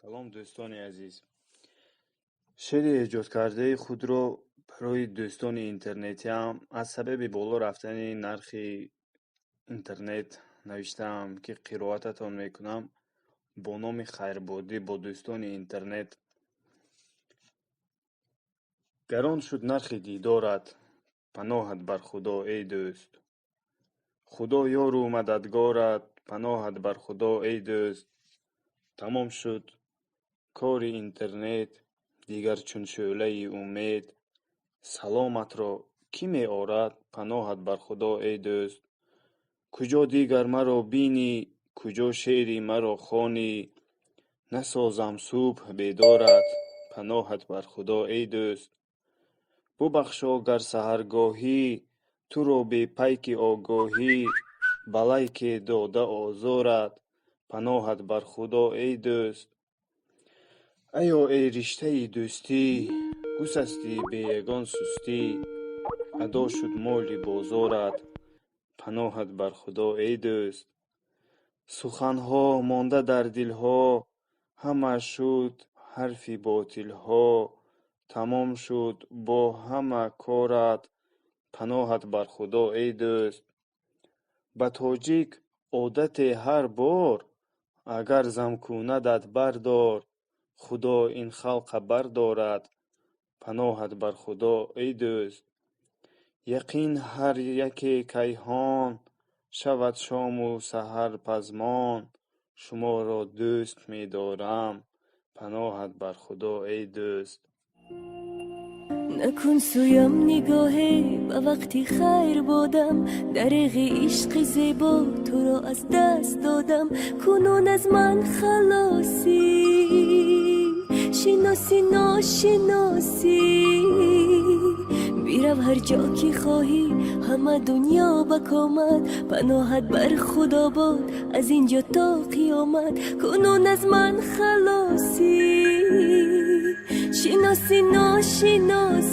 Салом, дӯстони азиз! Шеъри эҷодкардаи худро барои дӯстони интернетиам аз сабаби боло рафтани нархи интернет навиштаам, ки қироататон мекунам бо номи «Хайрбодӣ бо дӯстони интернет». Гарон шуд нархи дидорат, паноҳат бар Худо, эй дӯст. Худо ёру мададгорат, паноҳат бар Худо, эй дӯст. Тамом шуд кори интернет, дигар чун шӯълаи умед. Саломатро кӣ меорад, паноҳат бар Худо, эй дӯст. Куҷо дигар маро бинӣ, куҷо шеъри маро хонӣ, насозам субҳ бедорат, паноҳат бар Худо, эй дӯст. Бубахшо, гар саҳаргоҳӣ туро бе пайки огоҳӣ ба лайке дода озорат, паноҳат бар Худо, эй дӯст. Аё, эй риштаи дӯстӣ, гусастӣ бе ягон сустӣ, адо шуд моли бозорат, паноҳат бар Худо, эй дӯст. Суханҳо монда дар дилҳо, ҳама шуд ҳарфи ботилҳо, тамом шуд бо ҳама корат, паноҳат бар Худо, эй дӯст. Ба тоҷик одате ҳар бор, агар зам кунадат бардор, Худо ин халқа бардорад, паноҳат бар Худо, эй дӯст. Яқин ҳар яке кайҳон шавад шому саҳар пазмон, шуморо дӯст медорам, паноҳат бар Худо, эй дӯст. Накун сӯям нигоҳе, ба вақти хайр бодам. Дареғи ишқи зебо туро аз даст додам. Кунун аз ман халосӣ, шиносӣ, ношиносӣ. Бирав ҳар ҷо ки хоҳӣ, ҳама дунё ба комат. Паноҳат бар Худо бод аз ин ҷо то қиёмат. Кунун аз ман халосӣ, шиносӣ, ношиносӣ.